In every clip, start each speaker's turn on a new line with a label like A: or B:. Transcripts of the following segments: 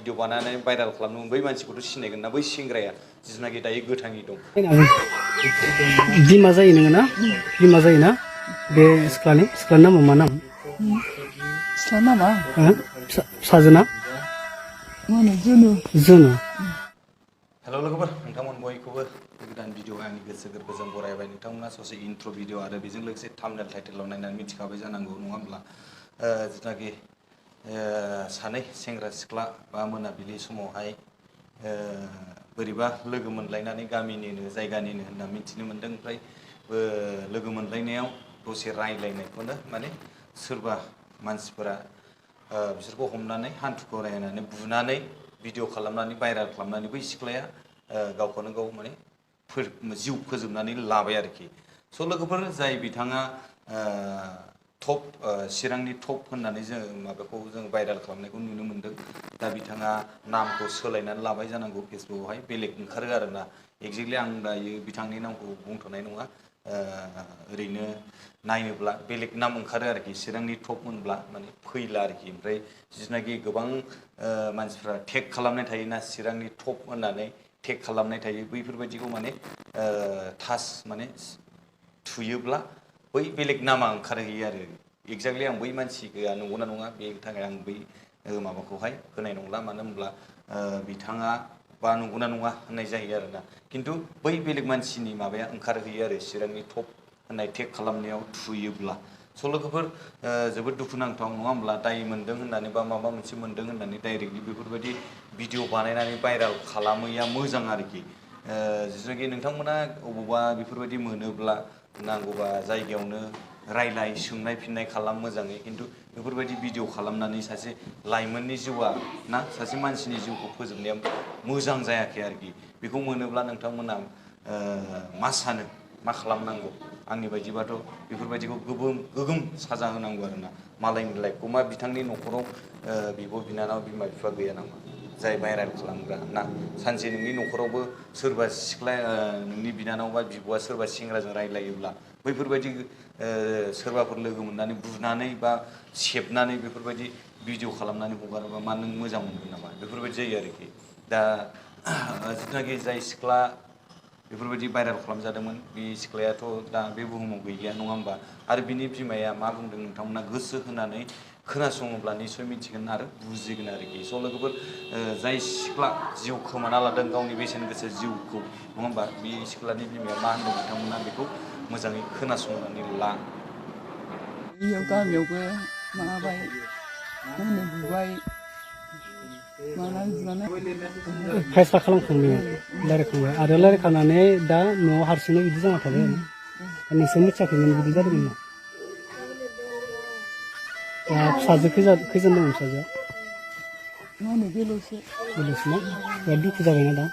A: video बानायनानै viral खालामनो बै मानसिखौथ' सिनायगोन ना बै सेंग्राया जिसुनाखि दायो गोथाङै दं
B: बिमा जायो नोङो ना बिमा जायो ना बे सिख्लानि नामा मा नाम
C: सिख्ला नामा
B: फिसाजोना जोनो
A: हेल' लोगोफोर नोंथांमोन बयखौबो गोदान भिडिअ आंनि गोसो गोरबोजों बरायबाय नोंथांमोना ससे इन्ट्र' भिडिअ आरो बेजों लोगोसे थाम्बनेल टाइटेलाव नायनानै मिथिखाबाय जानांगौ नङा होमब्ला जिथुनाखि सानै सेंग्रा सिख्ला बा मोनाबिलि समावहाय बोरैबा लोगो मोनलायनानै गामिनिनो जायगानिनो होनना मिथिनो मोन्दों ओमफ्राय लोगो मोनलायनायाव दसे रायलायनायखौनो माने सोरबा मानसिफोरा बिसोरखौ हमनानै हान्थुखौ रायनानै बुनानै भिडिअ खालामनानै भाइराल खालामनानै बै सिख्लाया गावखौनो गाव माने जिउ फोजोबनानै लाबाय आरोखि स' लोगोफोर जाय बिथाङा चिरांनि टप होननानै जों माबाखौ जों भाइराल खालामनायखौ नुनो मोन्दों दा बिथाङा नामखौ सोलायनानै लाबाय जानांगौ फेसबुकआवहाय बेलेग ओंखारो आरोना एक्जेक्टलि आं दायो बिथांनि नामखौ बुंथ'नाय नङा ओरैनो नायनोब्ला बेलेग नाम ओंखारो आरोखि चिरांनि टप होनब्ला माने फैला आरोखि ओमफ्राय जिथुनाखि गोबां मानसिफ्रा टेग खालामनाय थायोना चिरांनि टप होननानै टेग खालामनाय थायो बैफोरबायदिखौ माने टाच माने थुयोब्ला बै बेलेग नामा ओंखारहैयो आरो एक्जेक्टलि आं बै मानसिया नंगौना नङा बेनि थाखाय आं बै माबाखौहाय होनाय नंला मानो होनब्ला बिथाङा बा नंगौना नङा होननाय जायो आरोना खिन्थु बै बेलेग मानसिनि माबाया ओंखारहैयो आरो चिरांनि टप होननाय टेग खालामनायाव थुयोब्ला स' लोगोफोर जोबोद दुखुनांथाव नङा होमब्ला दाय मोन्दों होननानै बा माबा मोनसे मोन्दों होननानै डाइरेक्टलि बेफोरबायदि भिडिअ बानायनानै भाइराल खालामैया मोजां आरोखि जिथुनाखि नोंथांमोना अबावबा बेफोरबायदि मोनोब्ला नांगौबा जायगायावनो रायलाय सोंनाय फिननाय खालाम मोजाङै खिन्थु बेफोरबायदि भिडिअ खालामनानै सासे लाइमोननि जिउआ ना सासे मानसिनि जिउखौ फोजोबनाया मोजां जायाखै आरोखि बेखौ मोनोब्ला नोंथांमोना मा सानो मा खालामनांगौ आंनि बायदिबाथ' बेफोरबायदिखौ गोगोम साजा होनांगौ आरोना मालायनि लाइफखौ मा बिथांनि न'खराव बिब' बिनानाव बिमा बिफा गैया नामा जाय भाइराल खालामग्रा ना सानसे नोंनि न'खरावबो सोरबा सिख्ला नोंनि बिनानाव बा बिब'आ सोरबा सेंग्राजों रायलायोब्ला बैफोरबायदि सोरबाफोर लोगो मोननानै बुनानै बा सेबनानै बेफोरबायदि भिडिअ खालामनानै हगारोबा मा नों मोजां मोनगोन नामा बेफोरबायदि जायो आरोखि दा जिथुनाखि जाय सिख्ला बेफोरबायदि भाइराल खालामजादोंमोन बे सिख्लायाथ' दा बे बुहुमाव गैलिया नङा होमबा आरो बिनि बिमाया मा बुंदों नोंथांमोना गोसो होनानै खोनासङोब्ला निसय मिथिगोन आरो बुजिगोन आरोखि स' लोगोफोर जाय सिख्ला जिउ खोमाना लादों गावनि बेसेन गोसा जिउखौ नङा होमबा बे सिख्लानि बिमाया मा होनदों बिथांमोना बेखौ मोजाङै खोनासंनानै ला
C: गामियावबो माबाबाय बुबाय
B: फेस्ला खालामखांबाय रायलायखांबाय आरो रायलायखांनानै दा न'आव हारसिंनो बिदि जाना थाबाय आरो नोंसोर मिथियाखैमोन बिदि जादोंमोन दा फिसाजो खैजोन दं फिसाजोआ
C: बेल'सो
B: ना बिराद दुखु जाबायना दा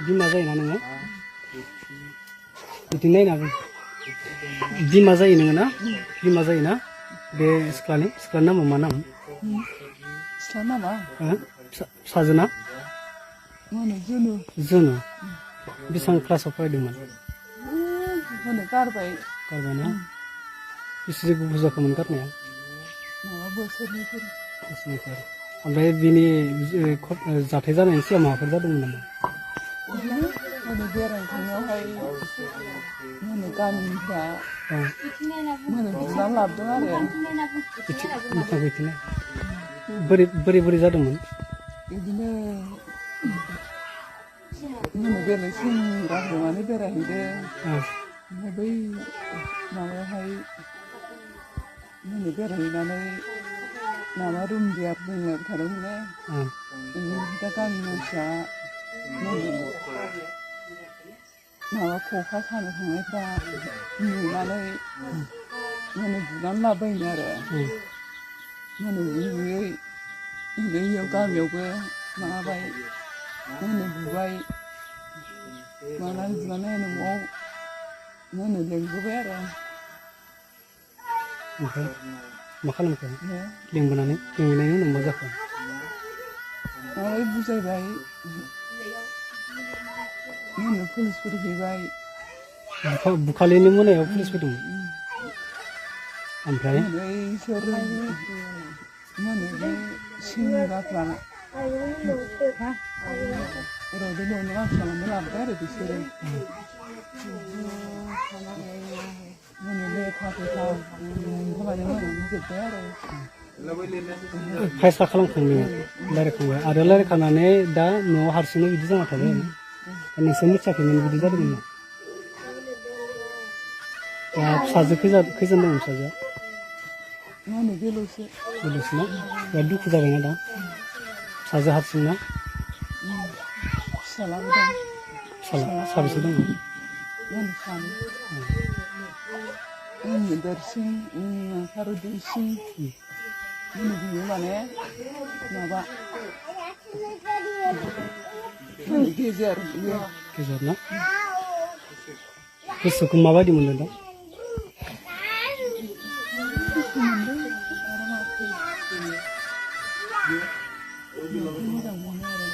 B: बिमा जायोना नोङो बिदि नायनांगौ बिमा जायो नोङो ना बिमा जायोना बे सिख्लानि नामा मा नाम
C: सिख्ला नामा
B: फिसाजोना
C: जोनो
B: जोनो बेसेबां क्लासाव फरायदोंमोन
C: होनो गारबाय
B: गारबायना बेसे गोबाव जाखोमोन गारनाया
C: माबा बोसोरनैफोर
B: ओमफ्राय बिनि जाथाय जानायनि सिगां माबाफोर जादोंमोन नामा
C: बिदिनो होनो बेरायनो थांनायावहाय होनो गामिनिफ्रा होनो बुनानै लाबोदों आरो
B: बोरै जादोंमोन
C: बिदिनो होनो बेलेग सेंग्राफोर माने बेरायहैदों ओमफ्राय बै माबायावहाय होनो बेरायहैनानै माबा रुम बुंलायबाय थादोंमोन दा गामि मानसिया माबा खखा सानो थांनायफ्रा नुनानै होनो बुनानै लाबोबायनो आरो होनो बुयै इयाव गामियावबो माबाबाय होनो बुबाय मानानै बुनानै न'आव होनो लेंबोबाय आरो
B: ओमफ्राय मा खालामखो लेंबोनायनि उनाव मा जाखो
C: माबाय बुजायबाय होनो पुलिसफोर फैबाय
B: बुखालिनि मोनायाव पुलिस फैदोंमोन ओमफ्राय
C: इसोर होनो बे सेंग्राफ्रा ओरैनो न'नि मानसियानो लाबोबाय आरो बिसोरो होनो लेखा फेखा होनानै जोब्बाय आरो
B: फायसा खालामखांबाय रायज्लायखांबाय आरो रायज्लायखांनानै दा न'आव हारसिंनो बिदि जाना थाबाय नोंसोर मिथियाखैमोन बिदि जादोंमोन दा फिसाजो खैजोन दंमोन फिसाजोआ
C: होनो बेल'सो
B: ना बिराद दुखु जाबायना दा फिसाजो हारसिंना
C: फिसालाबो दं
B: फिसाला साबेसे दङ
C: होनो सानै होनो देरसिन आरो दुइसिन होनो बियो माने माबा गेजेर
B: ना गोसोखौ माबायदि मोनदों दा
C: मोजां मोनो आरो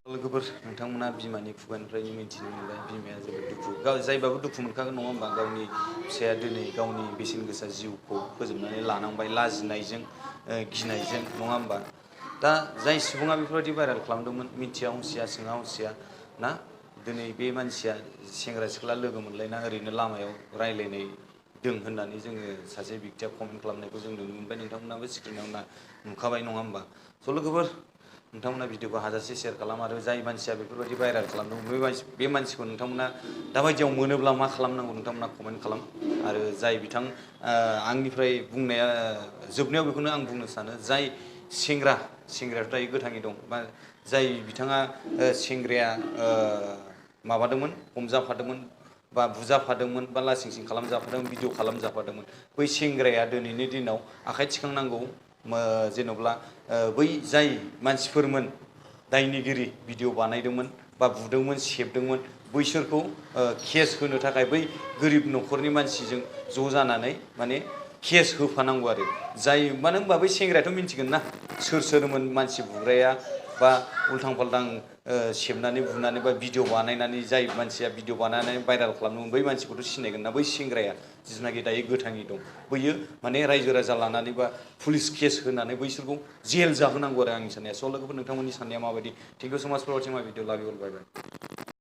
A: लोगोफोर नोंथांमोना बिमानि खुगानिफ्रायनो मिथिनो मोनबाय बिमाया जोबोद दुखु जायबाबो दुखु मोनखागोन नङा होमबा गावनि फिसाया दिनै गावनि बेसेन गोसा जिउखौ फोजोबनानै लानांबाय लाजिनायजों गिनायजों नङा होमबा दा जाय सुबुङा बेफोरबायदि भाइरेल खालामदोंमोन मिथिया हसिया सोङा हसिया ना दिनै बे मानसिया सेंग्रा सिख्ला लोगो मोनलायना ओरैनो लामायाव रायलायनाय दों होननानै जोङो सासे बिक्तिया कमेन्ट खालामनायखौ जों नुनो मोनबाय नोंथांमोनाबो स्क्रिनाव नुखाबाय नङा होमबा स' लोगोफोर नोंथांमोना भिडिअखौ हाजासे शेयार खालाम आरो जाय मानसिया बेफोरबायदि भाइरेल खालामदों बे मानसिखौ नोंथांमोना दाबायदियाव मोनोब्ला मा खालामनांगौ नोंथांमोना कमेन्ट खालाम आरो जाय आंनिफ्राय बुंनाया जोबनायाव बेखौनो आं बुंनो सानो जाय सेंग्रायाथ' दायो गोथाङै दं बा जाय बिथाङा सेंग्राया माबादोंमोन हमजाफादोंमोन बा बुजाफादोंमोन बा लासिंसिं खालामजाफादोंमोन भिडिअ खालामजाफादोंमोन बै सेंग्राया दिनैनि दिनाव आखाइ थिखांनांगौ जेन'ब्ला बै जाय मानसिफोरमोन दायनिगिरि भिडिअ बानायदोंमोन बा बुदोंमोन सेबदोंमोन बैसोरखौ केस होनो थाखाय बै गोरिब न'खरनि मानसिजों ज' जानानै माने केस होफानांगौ आरो जाय मानो होनबा बै सेंग्रायाथ' मिन्थिगोन ना सोरमोन मानसि बुग्राया बा उल्थां फाल्थां सेबनानै बुनानै बा भिडिअ बानायनानै जाय मानसिया भिडिअ बानायनानै भाइरेल खालामदोंमोन बै मानसिखौथ' सिनायगोन ना बै सेंग्राया जिनाखि दायो गोथाङै दं बैयो माने रायजो राजा लानानै बा पुलिस केस होनानै बैसोरखौ जेल जाहोनांगौ आरो आंनि साननाया स' लोगोफोर नोंथांमोननि साननाया माबायदि थेंक इउ सो माच फर वाचिं माय भिडिअ लाभ इउ अल बाय बाय